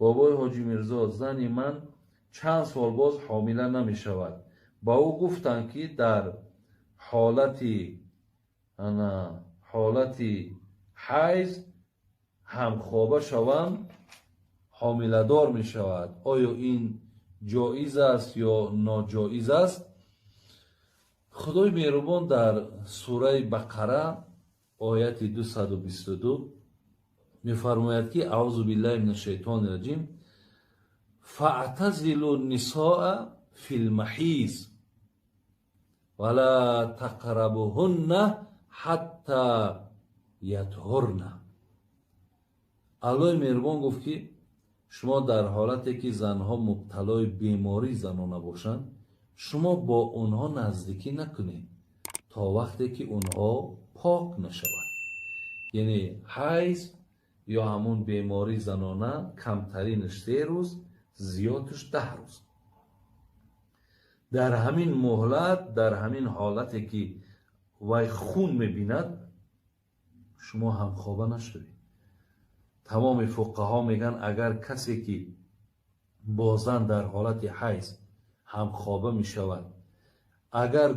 Бобои Ҳоҷи Мирзо, зани ман чанд сол боз ҳомила намешавад. Ба ӯ гуфтанд, ки дар ҳолати ана ҳолати ҳайз ҳамхоба шавам, ҳомиладор мешавад. Оё ин ҷоиз аст ё ноҷоиз аст? Худои меҳрубон дар сураи Бақара, ояти 222 мефармояд, ки: أعوذ بالله من الشيطان الرجيم، فاعتزلوا النساء في المحيض ولا تقربوهن حتى يطهرن. Аллоҳи меҳрубон гуфт, ки шумо дар ҳолате ки занҳо мубталои бемории занона бошанд, шумо бо онҳо наздикӣ накунед, то вақте ки онҳо пок нашавад. Яъне ҳайз ё ҳамун бемории занона камтаринаш 3 рӯз, зиёдаш 10 рӯз. Дар ҳамин муҳлат, дар ҳамин ҳолате ки вай хун мебинад, шумо ҳамхоба нашавед. Тамоми фуқаҳо мегӯянд, агар касе ки бо зан дар ҳолати ҳайз ҳамхоба мешавад, агар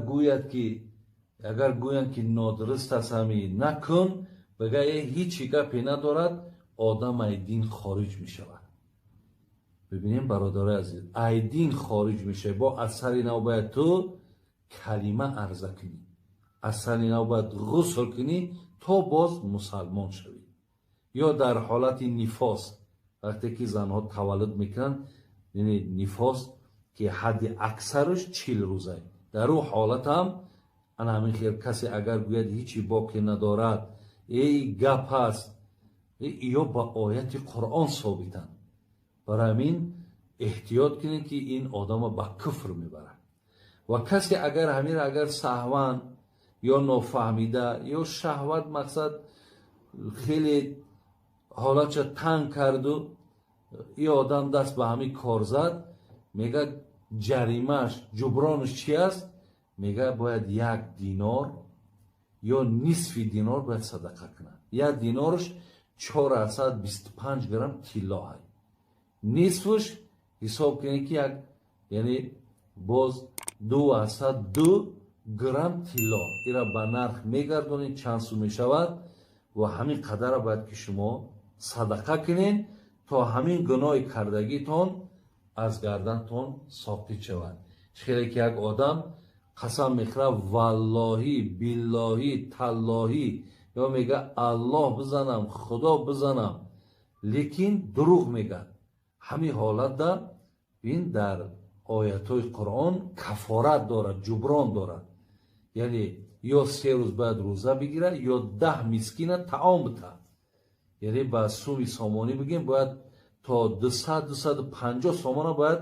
гӯянд, ки нодуруст аст, ҳами накун, бигӯ, э, ҳичи гапе надорад, одам ай дин хориҷ мешавад. Бибинем, бародарои азиз, ай дин хориҷ мешавад. Бо аз сари нав бояд ту калима арза кунӣ, аз сари нав бояд ғусл кунӣ, то боз мусалмон шавӣ. Ё дар ҳолати нифос, вақте ки занҳо таваллуд мекунанд, яъне нифос, ки ҳадди аксараш 40 рӯза, дар ӯ ҳолатам ана ҳамин хел касе агар гӯяд, ҳичи боке надорад, эй, гап аст, ё ба ояти Қуръон собитанд. Барои ҳамин эҳтиёт кунед, ки ин одама ба куфр мебарад. Ва касе агар ҳамира агар саҳван ё нофаҳмида ё шаҳват, мақсад, хеле ҳолатша танг карду ин одам даст ба ҳамин кор зад, мегӯяд, ҷаримааш, ҷубронаш чи аст? Мегӯяд, бояд 1 динор ё нисфи динор бояд садақа кунад. 1 динорш 4,25 грамм тилло ҳай, нисфш ҳисоб кунед, ки як, яъне боз 2,2 грамм тилло. Ира ба нарх мегардонед, чанд сум мешавад? Ва ҳамин қадара бояд ки шумо садақа кунед, то ҳамин гуноҳи кардагитон аз гардантон соқит шавад. Хеле ки як одам қасам мехӯрад, валлоҳӣ, биллоҳӣ, таллоҳӣ, ё мега, Аллоҳ бизанам, Худо бизанам, лекин дурӯғ мегӯяд. Ҳамин ҳолатда ин дар оятҳои Қуръон кафорат дорад, ҷуброн дорад. Яъне ё 3 рӯз бояд рӯза бигирад, ё 10 мискина таом битаҳад. Яъне ба суми сомонӣ бигем, бояд то 200-250 сомона бояд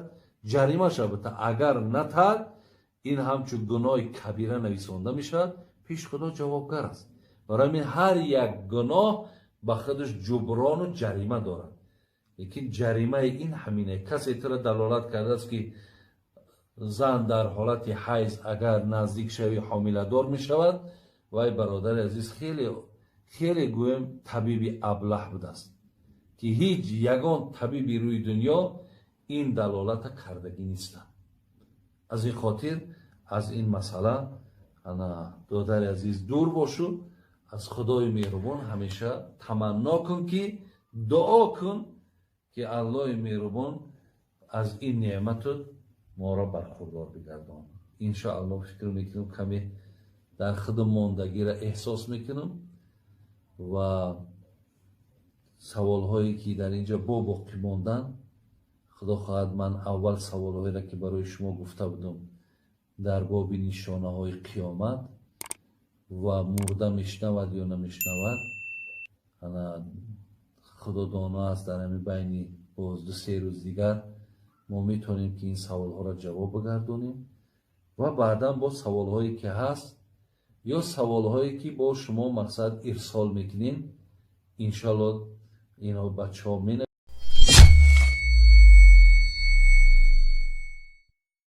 ҷарима шавад бита. Агар натаҳад, ин ҳамчун гуноҳи кабира нависонда мешавад, пеш Худо ҷавобгар аст. Барои ҳамин ҳар як гуноҳ ба худаш ҷуброну ҷарима дорад. Лекин ҷаримаи ин ҳамине. Касе тура далолат кардааст, ки зан дар ҳолати ҳайз агар наздик шавӣ, ҳомиладор мешавад, вай, бародари азиз, хеле хеле гӯем, табиби аблаҳ будааст, ки ҳеҷ ягон табиби рӯи дунё ин далолата кардагӣ нестанд. Аз ин хотир аз ин масъала ана, додари азиз, дур бошу. Аз Худои меҳрубон ҳамеша таманно кун, ки дуо кун, ки Аллоҳи меҳрубон аз ин неъмату моро бархурдор бигардонад, иншоаллоҳ. Фикр мекунам, каме дар худам мондагиро эҳсос мекунам ва саволҳое ки дар инҷа бо боқӣ монданд, Худо хоҳад, ман аввал саволҳоеро, ки барои шумо гуфта будам дар боби нишонаҳои қиёмат ва мурда мешнавад ё намешнавад, ана, Худо доно аст, дар ҳамин байни боз 2-3 рӯз дигар мо метавонем, ки ин саволҳоро ҷавоб бигардонем ва баъдан бо саволҳое ки ҳаст ё саволҳое ки бо шумо, мақсад, ирсол мекунем, иншоалло, ино бачаҳо.